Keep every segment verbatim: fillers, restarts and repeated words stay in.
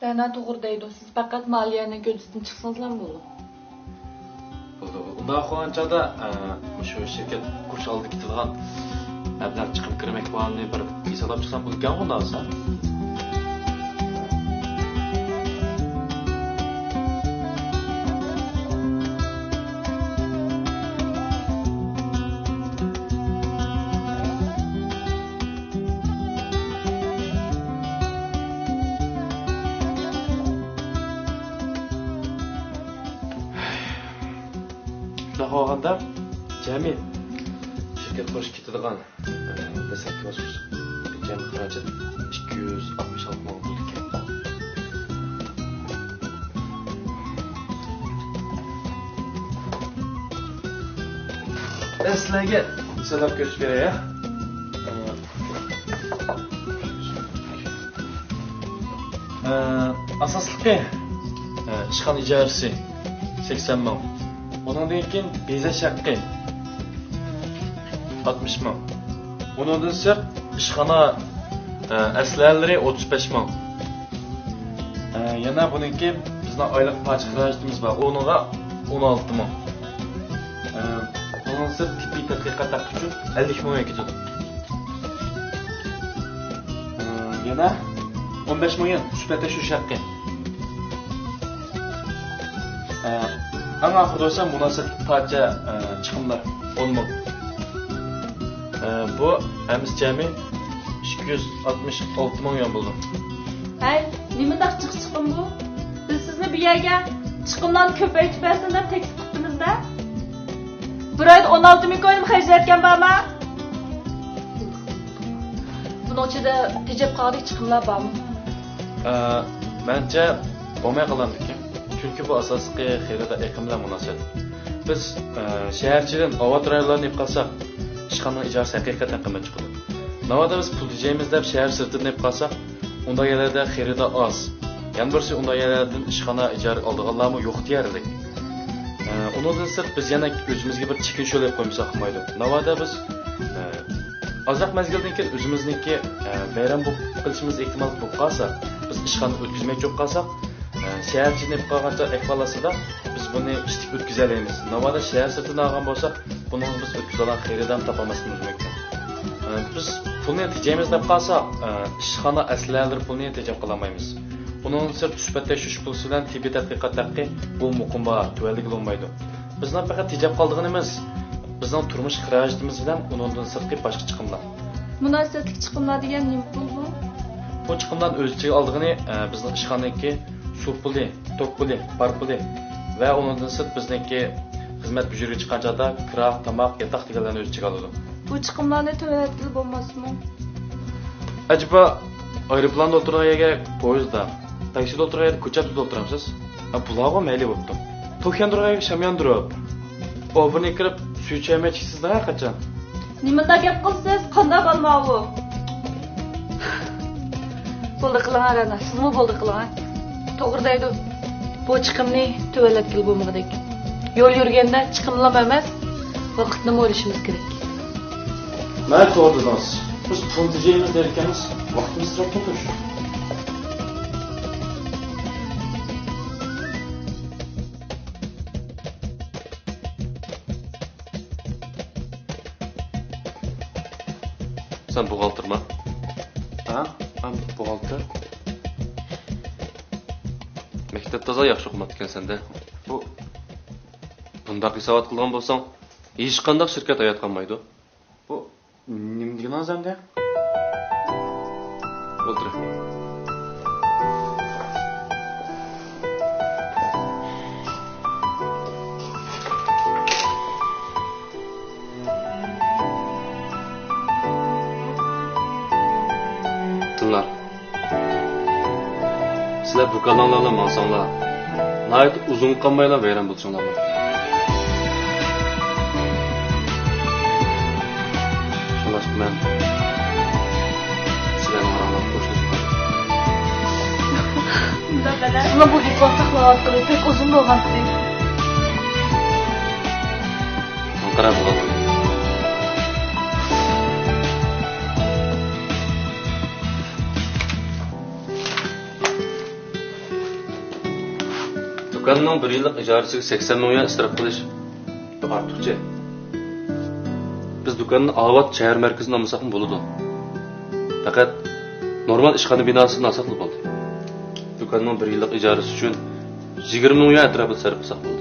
رەنا توغرا دەيدۇ، سىز پەقەت مالىيەنىڭ گۆدىسىدىن چىقسىڭىزلا بولىدۇ. بولىدۇ. ئۇنداق بولغان چاغدا، ئە، مۇشۇ شىركەت قۇرۇش ئالدىدا كېتىدىغان مەبلەغ چىقىم كىرىم ئەھۋالىنى بىر ھېسابلاپ چىقسام بولىدىكەنغۇ، ئۇنداق بولسا. شۇنداق بولغاندا، جەمئىي شىركەت قۇرۇشقا كېتىدىغان، ئە، دەسلەپكى باسقۇچ جەمئىي خىراجەت ئىككى يۈز ئاتمىش ئالتە مىڭ بولىدىكەن. مەن سىلەرگە سۆزلەپ كۆرسىتىپ بېرەي، ھە؟ ئە، ئاساسلىقى، ئە، ئىشخانا ئىجارىسى سەكسەن مىڭ. ئۇنىڭدىن كېيىن بېزەش ھەققى ئاتمىش مىڭ. ئۇنىڭدىن سىرت ئىشخانا، ئە، ئەسلىھەلىرى ئوتتۇز بەش مىڭ. ئە، يەنە بۇنىڭكى بىزنىڭ ئايلىق پاچە خىراجىتىمىز بار، ئۇنىڭغا ئون ئالتە مىڭ. ئە، ئۇنىڭدىن سىرت تىببىي تەتقىقات ھەققى ئۈچۈن ئەللىك مىڭ يۈەن كېتىدۇ. ئە، يەنە ئون بەش مىڭ يۈەن سۈپەت تەكشۈرۈش ھەققى. ئە، ئەڭ ئاخىرىدا بولسا مۇناسىۋەتلىك پاچە، ئە، چىقىملار ئون مىڭ. ئە، بۇ ھەممىسى جەمئىي ئىككى يۈز ئاتمىش ئالتە مىڭ يۈەن بولىدۇ. ھەي، نېمانداق جىق چىقىم بۇ؟ بىز سىزنى بۇ يەرگە چىقىملارنى كۆپەيتىپ بەرسۇن دەپ تەكلىپ قىپتىمىز-دە. بىر ئايدا ئون ئالتە مىڭ كوينىمۇ خەجلەيدىكەن بارما؟ بۇنىڭ ئىچىدە تېجەپ قالغۇدەك چىقىملار بارمۇ؟ ئە، مەنچە، بولماي قالامدىكىن. چۈنكى بۇ ئاساسلىقى خېرىدار ئېقىم بىلەن مۇناسىۋەتلىك. بىز، ئە، شەھەر ئىچىدىن ئاۋات رايونلارنى ئېلىپ قالساق، ئىشخانىنىڭ ئىجارىسى ھەقىقەتەن قىممەت چىقىدۇ. ناۋادا بىز پۇل تېجەيمىز دەپ شەھەر سىرتىدىن ئېلىپ قالساق، ئۇنداق يەرلەردە خېرىدار ئاز. يەنە بىرسى، ئۇنداق يەرلەردىن ئىشخانا ئىجارە ئالىدىغانلارمۇ يوق دېيەرلىك. ئە، ئۇنىڭدىن سىرت بىز يەنە ئۆزىمىزگە بىر چېكىنىش يول ئېلىپ قويمىساق بولمايدۇ. ناۋادا بىز، ئە، ئازراق مەزگىلدىن كېيىن ئۆزىمىزنىڭكى، ئە، ۋەيران بولۇپ قېلىشىمىز ئېھتىمال بولۇپ قالسا، بىز ئىشخانا ئۆتكۈزمەكچى بولۇپ قالساق، ئە، شەھەر ئىچىدىن ئېلىپ قالغانچە ئەھۋال ئاستىدا بىز بۇنى ئىشتىكى ئۆتكۈزەلەيمىز. ناۋادا شەھەر سىرتىدىن ئالغان بولساق، بۇنىڭغا بىز ئۆتكۈزىدىغان خېرىدارنى تاپالماسلىقىمىز مۇمكىن. ئە، بىز پۇلنى تېجەيمىز دەپ قالساق، ئە، ئىشخانا ئەسلىھەلىرى پۇلىنى تېجەپ قالالمايمىز. ئۇنىڭدىن سىرت سۈپەت تەكشۈرۈش پۇلىسى بىلەن تېببىي تەتقىقات ھەققى بۇ مۇقىم باھا، تۆۋەنلىگىلى بولمايدۇ. بىزنىڭ پەقەت تېجەپ قالىدىغىنىمىز بىزنىڭ تۇرمۇش خىراجىتىمىز بىلەن ئۇنىڭدىن سىرتقى باشقا چىقىملار. مۇناسىۋەتلىك چىقىملار دېگەن نېمە پۇل بۇ؟ بۇ چىقىملارنى ئۆز ئىچىگە ئالىدىغىنى، ئە، بىزنىڭ ئىشخانىنىڭكى سۇ پۇلى، توك پۇلى، پار پۇلى ۋە ئۇنىڭدىن سىرت بىزنىڭكى خىزمەت بۇيرۇقى چىققان چاغدا كىرا، تاماق، ياتاق دېگەنلەرنى ئۆز ئىچىگە ئالىدۇ. بۇ چىقىملارنى تۆۋەنلەتكىلى بولماسمۇ؟ ئەجەبا، ئايروپىلاندا ئولتۇرغان يەرگە پويىزدا، تاكسىدا ئولتۇرغان يەرگە كوچا ئۈستىدە ئولتۇرامسىز؟ ھە، بۇلارغۇ مەيلى بوپتۇ. توك ياندۇرغان يەرگە شام ياندۇرۇپ، ئوبىرنى كىرىپ سۈيى چۈشەلمەي چىقىسىز ھەر قاچان. نېمانداق گەپ قىلىسىز؟ قانداق بالما ئۇ؟ بولدى قىلىڭا، رەنا، سىزمۇ بولدى قىلىڭا. توغرا دەيدۇ. بۇ چىقىمنى تۆۋەنلەتكىلى بولمىغۇدەك. يول يۈرگەندە چىقىملىمۇ ئەمەس، ۋاقىتنىمۇ ئويلىشىمىز كېرەك. مەن توغرا دېدىڭىز. بىز پۇل تېجەيمىز دەيدىكەنمىز، ۋاقتىمىز ئىسراپ قىلدۇق. سەن بوغالتىرما؟ ھە؟ مەن بوغالتىر. مەكتەپتە تازا ياخشى ئوقۇماپتىكەنسەن-دە. بۇ، بۇنداق ھېسابات قىلغان بولساڭ، ھېچقانداق شىركەت ھايات قالمايدۇ. بۇ نېمە دېگىنىڭىز ئەمدى؟ ئولتۇرۇڭ. تىڭلا. سىلەر بۇ كاللاڭلار بىلەن ماڭساڭلار، ناھايىتى ئۇزۇنغا قالمايلا ۋەيران بولىسىڭلار. شۇڭلاشقا مەن سىلەرنىڭ ئاراڭلارغا قوشۇلۇشقا. سىزنىڭ بۇ ھېكايە ساقلاۋاتقىلى بەك ئۇزۇن بولغانتى. ماڭا قارا، بوغالتىر. دۇكاننىڭ بىر يىللىق ئىجارىسىگە سەكسەن مىڭ يۈەن ئىسراپ قىلىش بۇ ئارتۇقچە. بىز دۇكاننى ئاۋات شەھەر مەركىزىدىن ئالمىساقمۇ بولىدۇ. پەقەت نورمال ئىشخانا بىناسىدىن ئالساقلا بولدى. دۇكاننىڭ بىر يىللىق ئىجارىسى ئۈچۈن يىگىرمە مىڭ يۈەن ئەتراپىدا سەرپ قىلساق بولدى.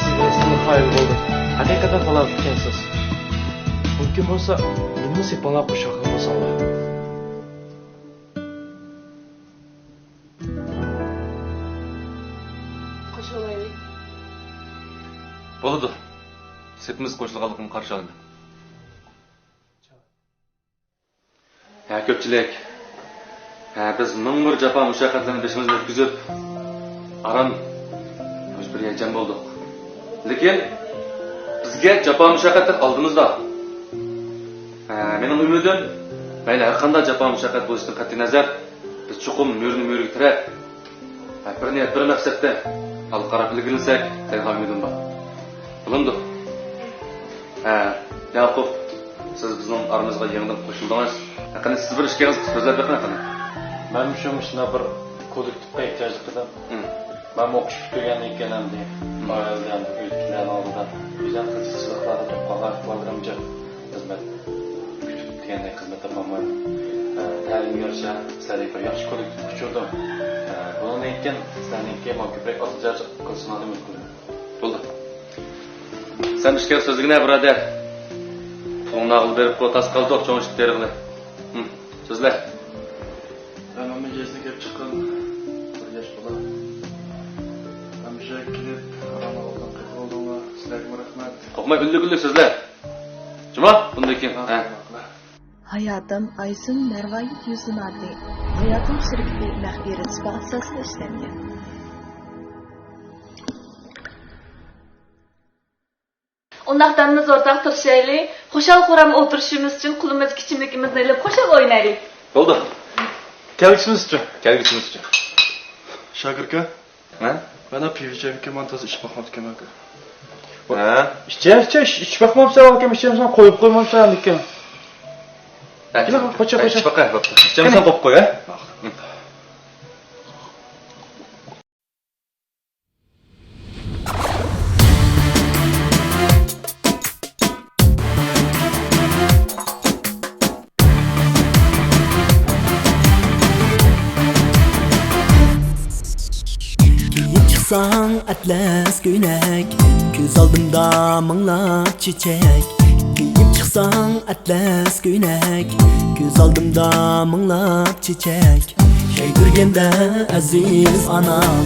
سىزگە ئىسمىڭىز قايىل بولدۇم. ھەقىقەتەن تالانتلىق ئىكەنسىز. مۇمكىن بولسا، مېنىمۇ سېپىڭلارغا قوشۇلغان بولساڭلار. قوشۇلايلى. بولىدۇ. سېپىمىزگە قوشۇلغانلىقىڭىزغا قارشى ئالىمەن. ھە، كۆپچىلىك. ھە، بىز مىڭ بىر جاپا مۇشەققەتلەرنى بېشىمىزدىن ئۆتكۈزۈپ، ئاران مۇشۇ بىر يەرگە جەم بولدۇق. لېكىن بىزگە جاپا مۇشەققەتلەر ئالدىمىزدا. ھە، مېنىڭ ئۈمىدىم، مەيلى ھەر قانداق جاپا مۇشەققەت بولۇشىدىن قەتئىينەزەر، بىز چوقۇم مۈرىنى مۈرىگە تىرەپ، ھە، بىر نىيەت، بىر مەقسەتتە ئالغا قاراپ ئىلگىرىلىسەك، دەيدىغان ئۈمىدىم بار. بولامدۇ؟ ھە، ياقۇپ، سىز بىزنىڭ ئارىمىزغا يېڭىدىن قوشۇلدىڭىز. ھە، قېنى، سىز بىر ئىككىڭىز سۆزلەپ بېقىڭ، قېنى. مەن شۇ مۇشۇنداق بىر كوللېكتىۋقا ئېھتىياجلىق ئىدىم. ھىم. مەن ئوقۇش پۈتتۈرگەندىن كېيىن ئەمدى ھىم. ئائىلىدە، ئۆيدىكىلەرنىڭ ئالدىدا ئۆزۈم قىلچە سىزىقلاردا تۇرۇپ قالغان ئەھۋاللىرىمچە خىزمەت كۈتۈپ دېگەندەك خىزمەت تاپالمايمەن. ھە، تەلىمگە يارىشا سىلەردىن بىر ياخشى كوللېكتىپ ئۇچۇردۇم. ھە، بۇنىڭدىن كېيىن سىلەرنىڭكى ماڭا كۆپرەك ئاتىجارچىلىق قىلسىڭلارنى ئۈمىد قىلىمەن. بولدى. سەن ئىچكەر سۆزلىگىنە، بۇرادەر. پۇلۇڭنى ئالغىلى بېرىپقۇ، تاس قالدۇق، چوڭ ئىشقا تېرىغىلى. ھىم، سۆزلە. مەن مەمەت يېزىدىن كېلىپ چىققان بىر ياش بالا. ھەمىشە كېلىپ ئارام ئالدىڭ، قېپى بولدۇڭلار. سىلەرگىمۇ رەھمەت. قورقماي ئۈنلۈك-ئۈنلۈك سۆزلە. جۇما، بۇندىن كېيىن. ھە. ھاياتىم ئايسىن مەرۋايىت يۈزىناتى، ھاياتىم شىركىتى مەخپىي رىزۋا ئاساسىدا ئىشلەنگەن. ئۇنداقتا ھەممىمىز ئورتاق تىرىشايلى. خۇشال-خۇرام ئولتۇرۇشىمىز ئۈچۈن قولىمىزدىكى ئىچىملىكىمىزنى ئېلىپ خۇشال ئوينايلى. بولدى. كەلگۈسىمىز ئۈچۈن، كەلگۈسىمىز ئۈچۈن. شاكىر ئاكا. ھە؟ مانا پىۋا ئىچەمكەن، مانا تازا ئىچىپ باقماپتىكەنمەن ئاكا. ھە؟ ئىچە، ئىچە، ئىچ-، ئىچىپ باقماپسەن ئاكام، ئىچەمسەن، قويۇپ قويمامسەن ئاكام. ھە، كېلە، قاچا، قاچا. ئىچىپ باقاي، بوپتۇ. ئىچەمسەن، قويۇپ قوي، ھە؟ ماقۇل. كىيىپ چىقساڭ ئەتلەس كۆينەك، كۆز ئالدىمدا مىڭلاپ چېچەك. كىيىپ چىقساڭ ئەتلەس كۆينەك، كۆز ئالدىمدا مىڭلاپ چېچەك. كەيدۈرگەندە ئەزىز ئانام،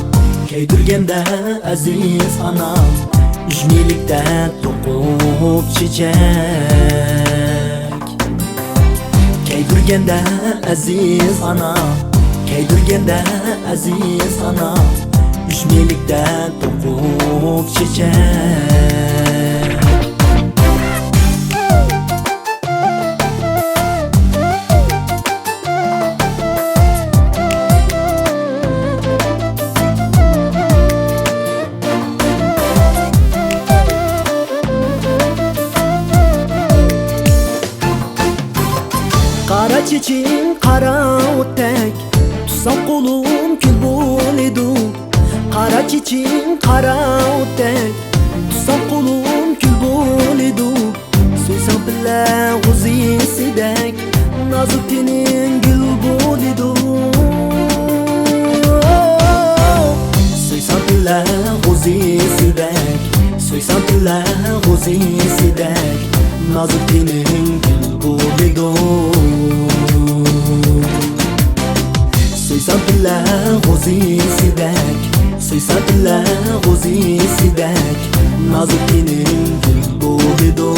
كەيدۈرگەندە ئەزىز ئانام، ئۈجمىلىكتە توقۇپ چېچەك. كەيدۈرگەندە ئەزىز ئانام، كەيدۈرگەندە ئەزىز ئانام، ئۈجمىلىكتە توقۇپ چېچەك. قارا چېچىڭ قارا ئوتتەك، تۇتسام قولۇم كۈل بولىدۇ. قارا چېچىڭ قارا ئوتتەك، تۇتسام قولۇم كۈل بولىدۇ. سۆيسەڭ پىللە غوزىسىدەك، نازۇك تېنىڭ گۈل بولىدۇ. سۆيسەڭ پىللە غوزىسىدەك، سۆيسەڭ پىللە غوزىسىدەك، نازۇك تېنىڭ گۈل بولىدۇ. سۆيسەڭ پىللە غوزىسىدەك، سۆيسەڭ پىللە غوزىسىدەك نازۇك تېنىڭ گۈل بولىدۇ.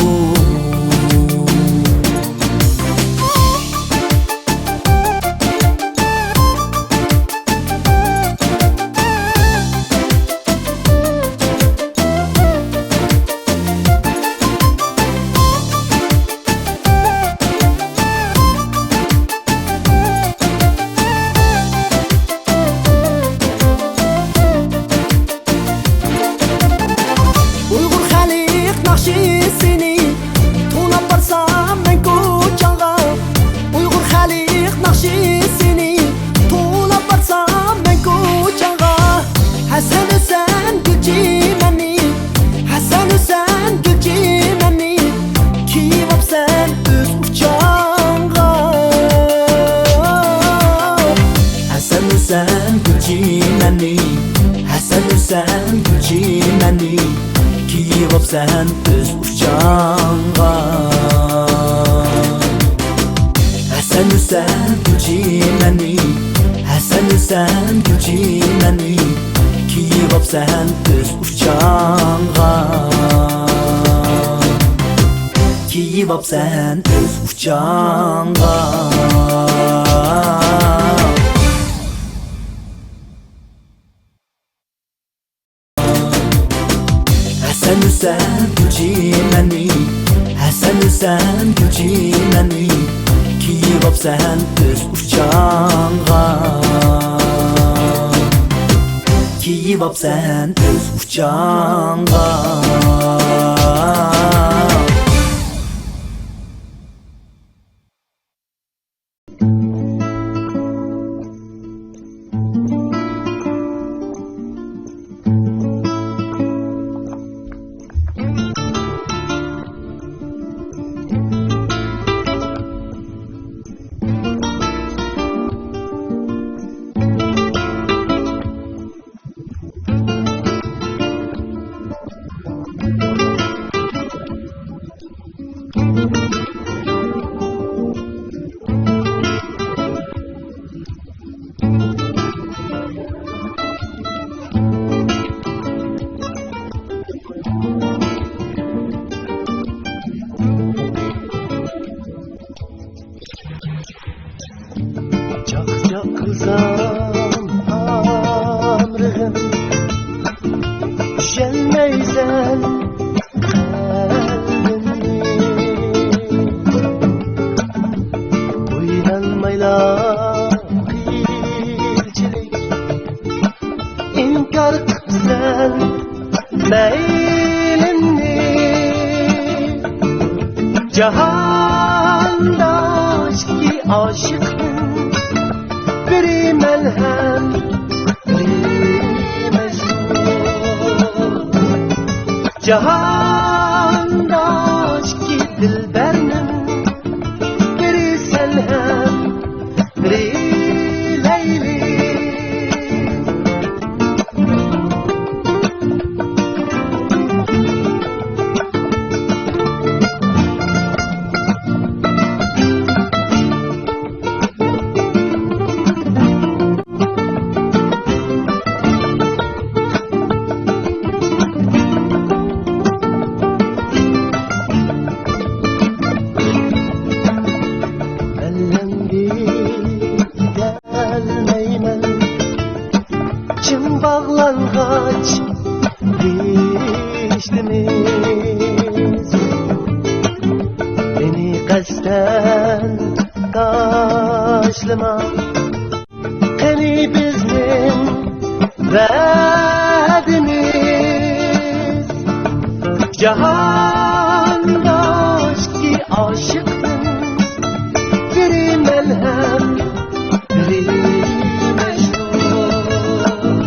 ئۇيغۇر خەلق ناخشىسىنى توۋلاپ بارسام مەن كوچاڭغا، ئۇيغۇر خەلق ناخشىسىنى توۋلاپ بارسام مەن كوچاڭغا، ھەسەن ھۈسەن گۈلچىمەننى، ھەسەن ھۈسەن گۈلچىمەننى كىيىۋاپسەن ئۆز ئۇچاڭغا. ھەسەن ھۈسەن گۈلچىمەننى، ھەسەن ھۈسەن گۈلچىمەننى كىيىۋاپسەن ئۆز ئۇچاڭغا. ھەسەن ھۈسەن گۈلچىمەننى، ھەسەن ھۈسەن گۈلچىمەننى كىيىۋاپسەن ئۆز ئۇچاڭغا. كىيىۋاپسەن ئۆز ئۇچاڭغا. ھەسەن ھۈسەن گۈلچىمەننى، ھەسەن ھۈسەن گۈلچىمەننى كىيىۋاپسەن ئۆز ئۇچاڭغا. كىيىۋاپسەن ئۆز ئۇچاڭغا. چاقچاق قىلسام ئامرىغىم، چۈشەلمەيسەن قەلبىمنى. ئويلانمايلا قىلچىلىك ئىنكار قىپسەن مەيلىمنى. جاھاندا ئىككى ئاشىقنىڭ بىرى مەلھەم، بىرى مەجنۇن. جاھاندا ئىككى دىلبەرنىڭ بىرى سەن ھەم، بىرى لەيلى. ئەلەمگە يېتەلمەيمەن، چىڭ باغلانغاچ رىشتىمىز. مېنى قەستەن تاشلىما، قېنى بىزنىڭ ۋەدىمىز؟ جاھاندا ئىككى ئاشىقنىڭ بىرى مەلھەم، بىرى مەجنۇن.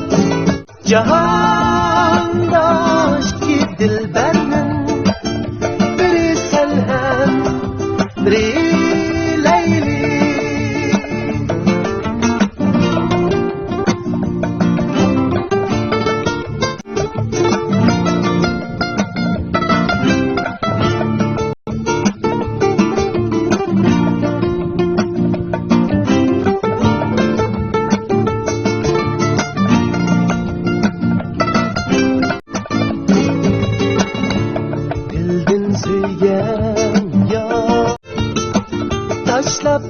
جاھاندا ئىككى دىلبەرنىڭ بىرى سەن ھەم، بىرى لەيلى. يا تاشلاپ